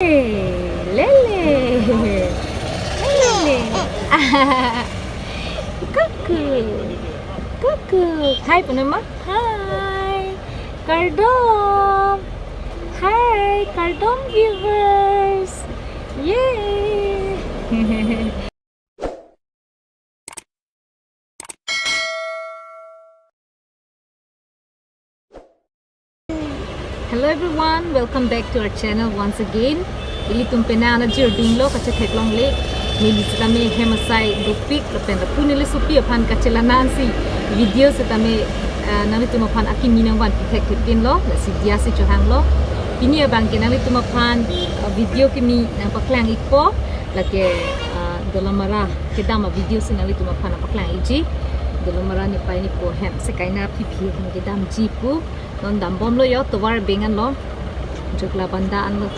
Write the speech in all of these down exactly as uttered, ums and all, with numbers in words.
Lele. Lele. Kuku. Kuku. Hi, pu nama. Hi. Kardom. Hi, kardom viewers. Yay. Hello everyone, welcome back to our channel once again. Ilitum penang ana jirding lo kachetheklongle. Neli sitame hem asai dopik lapen lapu neli sopi aphan kachelanansi video sitame, eh, nanglitum aphan akimi nangvanpi thekthepinlo, lasi diya si chohanglo. Pini abang ke nanglitum aphan, eh, video kimi nangpaklang-ikpo, lake, eh, Dolamara kedam a-video si nanglitum aphan nangpaklang-ikji. Dolamara nepei nepo hem sekaina phiphi hem kedamji pu. Non dambomlo yo, tovar beng anlo. Jokla banda anlo.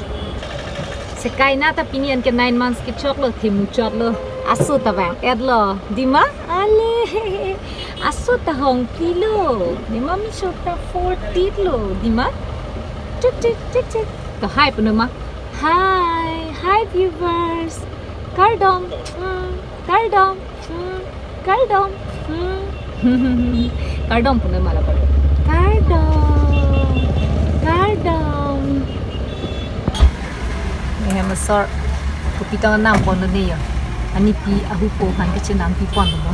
Sekaina ta pini an ke nine months kechoklo, themuchotlo. Aso ta vang-etlo. Dima? Ale. Aso ta hongpilo. Ne mami shota forty lo. Dima? Tik, tik, tik, tik. To hi pu nama. Hi. Hi viewers. Kardom. Hmm. Kardom. Hmm, kardom. Hmm. Kardom pu nama la kardom. Kardom. Kardom. Nehem asor. Kopi tong nampon lo ne yo. Anipi ahupo aphan kachenampiponlo.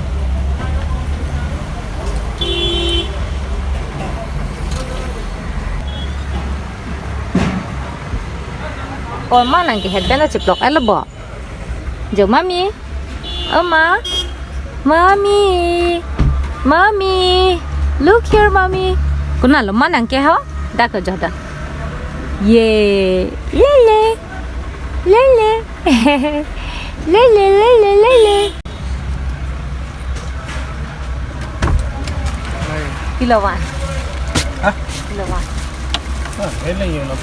Ko ma nang ke headband achiplok-etlo bo. Jo mami. Oh ma. Mami. Mami. Look here, mami. Konatlo ma nang ke ho? Dak jo dak. Ye. Lele. Lele. Lele, lele, lele. Pilo van? Hah? Pilo van? Ah, ele yo lo.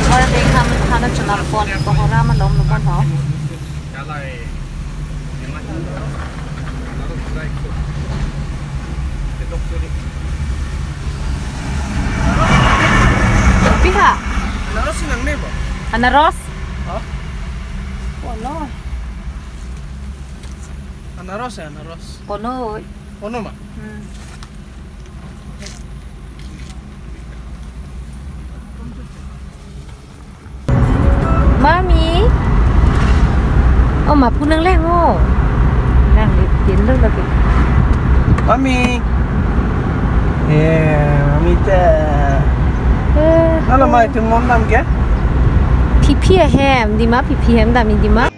Tovar beng ham hana chonarpon, Kohora malomlo bon ho. Piha? Anaros si nangne bo? Anaros? Ha? Kono. Anaros ya, anaros. Kono. Kono ma? Hmm. Mami. Oh, ma pu nang leng o. Nang le tin lo lagi. Mami. Eh, mami te. Eh. Nalo mai tum mon dam ke? Phiphi ahem, dima phiphi hem dam dima.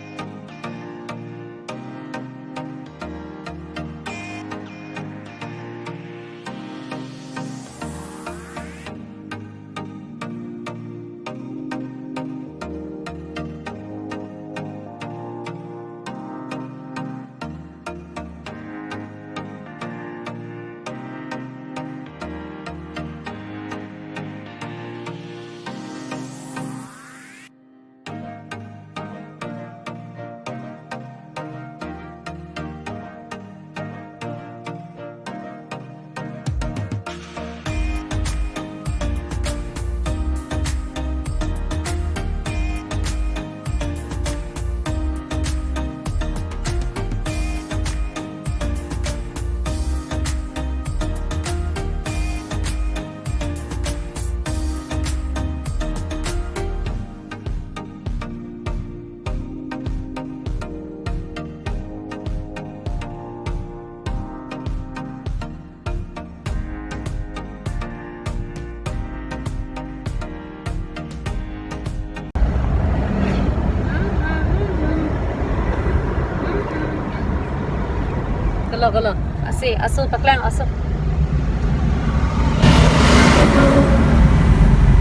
Kalo, kalo. Asi, aso, paklang, aso.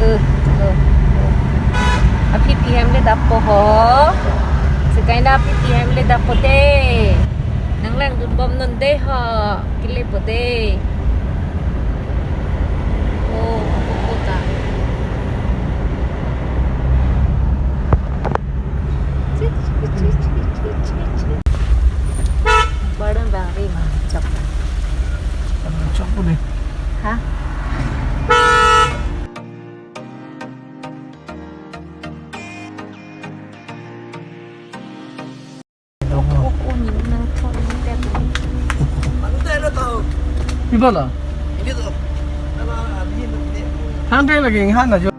Eh, eh, eh. Aphi P M le dap po ho. Si Kaina P T M le dapote. Nanglangdunbom non dei ho. Kelepote. Oh, oh, oh, ta. Borden bang ri ma chok. Chok ko dei. Ha? Iba la? Hang te lagi, hang na jo.